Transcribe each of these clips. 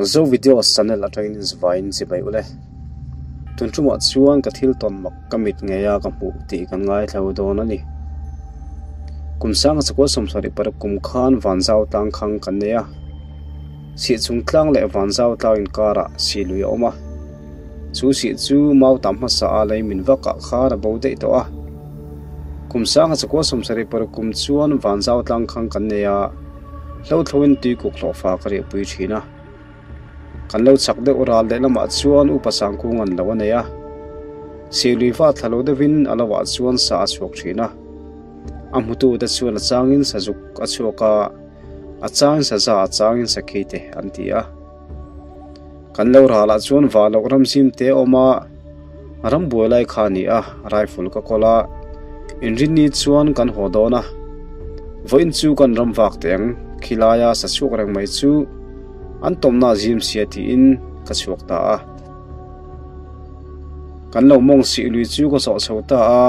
Zo Videos channel atangin invaiin chibai ule. Tun tumah chuan ka thil tawn mak ka mit ngei a ka hmuh tih kan ngaithla dawn a ni. Kum sanga chakua 76 kum khan Vanzau tlang khang kan nei a. Sihchung tlang leh Vanzau tlang inkarah sih lui a awm a. Chu sih chu mau tam hmasa a lei min vakah khan a bo daih tawh a. Kum sanga chakua 76 kum chuan Vanzau tlang khang kan nei a. Hlothloin tuikuk hlawhfa ka riahpui thin a. Kan lo chak deuh ral lehlamah chuan Upa Sangkung an lo a nei a. Sirlui va thla lo deuhin a lovah chuan sa a chhuak thin a. A hmutute chuan a changin sazuk a chhuak a, a changin saza a changin sakhi te an ti a. Kan lo ralah chuan vah loh ram zim te a awm a, ram buai lai kha a ni a, rifle ka kawl a, inrinni chuan kan haw dawn a, vawiin chu kan ram vak teh ang, khilaia sa chhuak reng mai chu an tawmna zim sia tiin ka chhuak ta a. Kan lo mawng sih lui chu ka zawh chho ta a.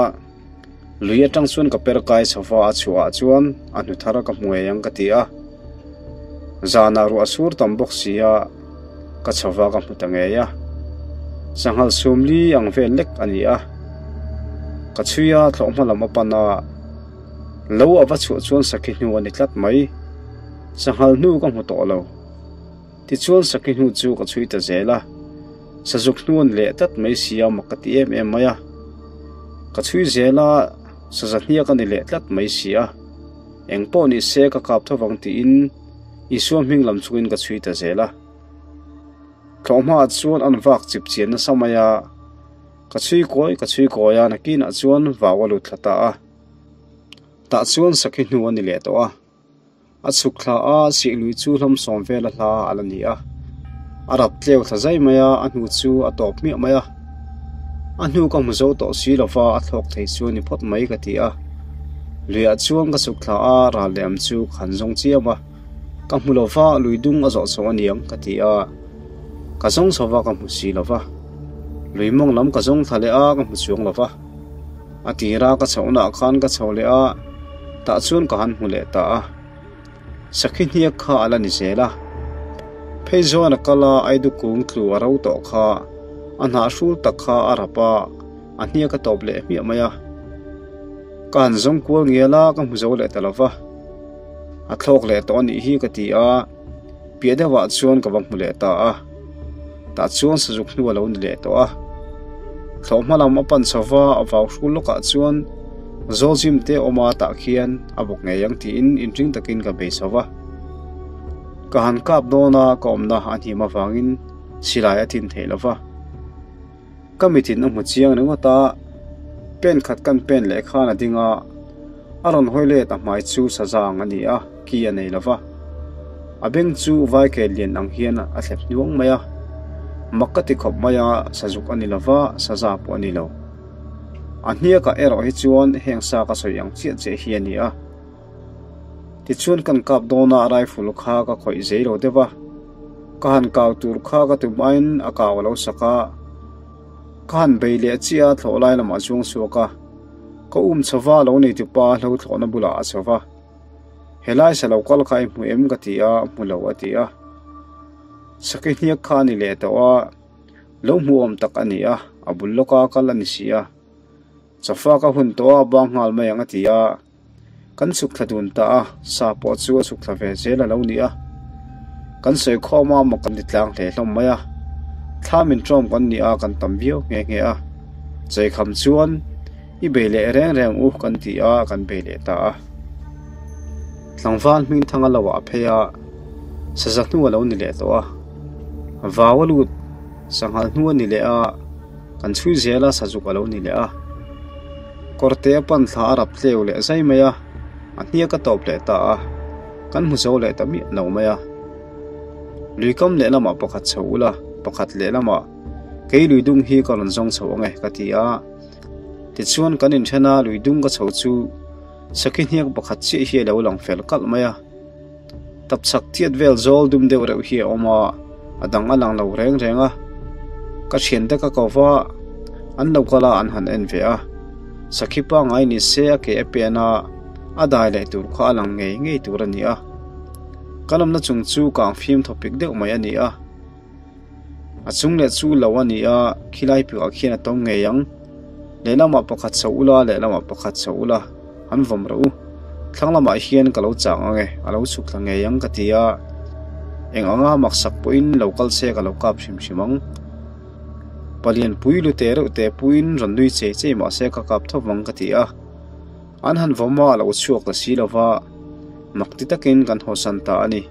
Lui atang chuan ka per kai chho va, a chhuahah chuan a hnu thar ka hmu ngei ang ka ti a. Zanah ruah sur tam bawk si a, ka chho va ka hmu ta ngei a. Sanghal sumli ang vel lek a ni a. Ka chhui a, thlawhhma lam a pan a. Lo a va chhuah chuan sakhi hnu a ni tlat mai. Sanghal hnu ka hmu tawh lo. Tichuan sakhi hnu chu ka chhui ta zel a, sazuk hnu an leh tlat mai si a mak ka ti em em mai a. Ka chhui zel a, saza hniak a ni leh tlat mai si a. Eng pawh ni se ka kap tho vang tiin Isua hming lam chungin ka chhui ta zel a. Thlawhhmaah chuan an vak chip chian nasa mai a, ka chhui kawi ka chhui kawi a, nakinah chuan vau a lut thla ta a. Tah chuan sakhi hnu a ni leh tawh a. A chhuk thla a, sihlui chu hlawm sawm vela hla a la ni a. A rap tleu thla zai mai a, a hnu chu a tawp hmiah mai a. A hnu ka hmu zo tawh si lova, a thlawk thei chu a ni phawt mai ka ti a. Luiah chuan ka chhuk thla a, ral leh am chu ka han zawng chiam a. Ka hmu lova, lui dung a zawh chho a niang ka ti a. Ka zawng chho va, ka hmu si lova. Lui mawng lam ka zawng thla leh a, ka hmu chuang lova. A tira ka chhohnaah khan ka chho leh a, tah chuan ka han hmu leh ta a. Sakhi hniak kha a la ni zel a. Phei zawn a kal a, Aidu kung tlu a ro tawh kha, a hnah hrul tak kha a rap a, a hniak a tawp leh hmiah mai a. Ka han zawng kual ngial a, ka hmu zo leh ta lo va. A thlawk leh tawh a nih hi ka ti a, piah deuhah chuan ka va hmu leh ta a. Tah chuan sazuk hnu a lo ni leh tawh a. Thlawhhma lam a pan chho va, a vau hrul lawkah chuan Zawlzim te awm a tah khian a bawk ngei ang tiin inring takin ka bei chho va. Ka han kap dawn a, ka awmna a hnim avangin silai a tin theih lo va. Ka mitin a hmu chiang ringawt a, pen khat kan pen leh khan a ding a, a rawn hawi let a hmai chu saza ang a ni a, ki a nei lo va. A beng chu vai ke lian ang hian a thlep hnuang mai a, mak ka ti khawp mai a, sazuk a ni lo va, saza pawh a ni lo. A hniakah erawh hi chuan heng sa ka sawi ang chiah chiah hi a ni a. Tichuan kan kap dawn a, rifle kha ka khawih zei lo deuh va. Ka han kau tur kha ka tum aiin a kau a lo sak a, ka han bei leh chiah a thlawh lai lamah chuang chhuak a, ka um chho va lo nei tupa hlo thlawhna bulah a chho va. Helai sa lo kal kha i hmu em ka ti a, hmu lo a ti a. Sakhi hniak kha a ni leh tawh a, lo hmuhawm tak a ni a, a bul lawka kal a ni si a. Chawfa ka hun tawh a, bang nghal mai ang a ti a. Kan chhuk thla dun ta a, sa pawh chu a chhuk thla ve zel a lo ni a. Kan sawi khawm a, mak kan ti tlang hle hlawm mai a. Thla min ṭawm kan ni a, kan tam viau nghe nghe a. Cheikham chuan i bei leh reng reng u kan ti a, kan bei leh ta a. Tlangval hmingthang a lo ah phei a, saza hnu a lo ni leh tawh a. Vau a lut, sanghal hnu a ni leh a, kan chhui zel a, sazuk a lo ni leh a. Kawrte a pan thla a rap tleu leh zai mai a, a hniak a tawp leh ta a, kan hmu zo leh ta miah lo mai a. Lui kam lehlamah pakhat chho ula, pakhat lehlamah kei lui dung hi ka rawn zawng chho ang e ka ti a. Tichuan kan inthen a, lui dung ka chho chu sakhi hniak pakhat chiah hi a lo lang fel kalh mai a. Tapchhak chiat vel zawl dum deuh reuh hi a awm a, a dang a lang lo reng reng a. Ka thiante ka ko va, an lo kal a an han en ve a. Sakhi pangngai ni se a ke a pen a, a dai leh tur kha a lang ngei ngei tur a ni a. Kan awmna chung chu kang fim thawpik deuh mai a ni a. A chung leh chu lo a ni a, khilai piahah khian a tawm ngei ang. Lehlamah pakhat chho ula, lehlamah pakhat chho ula, an vawm rawh u. Thlang lamah hian ka lo chang ang e, a lo chhuk thla ngei ang ka ti a. Eng anga maksak pawhin lo kal se ka lo kap hrim hrim ang. Palian pui lu te reuh te puiin rawn nui chei chei mahse ka kap tho vang ka ti a. An han vawm a, a lo chhuak ta si lova, mak ti takin kan hawsan ta a ni.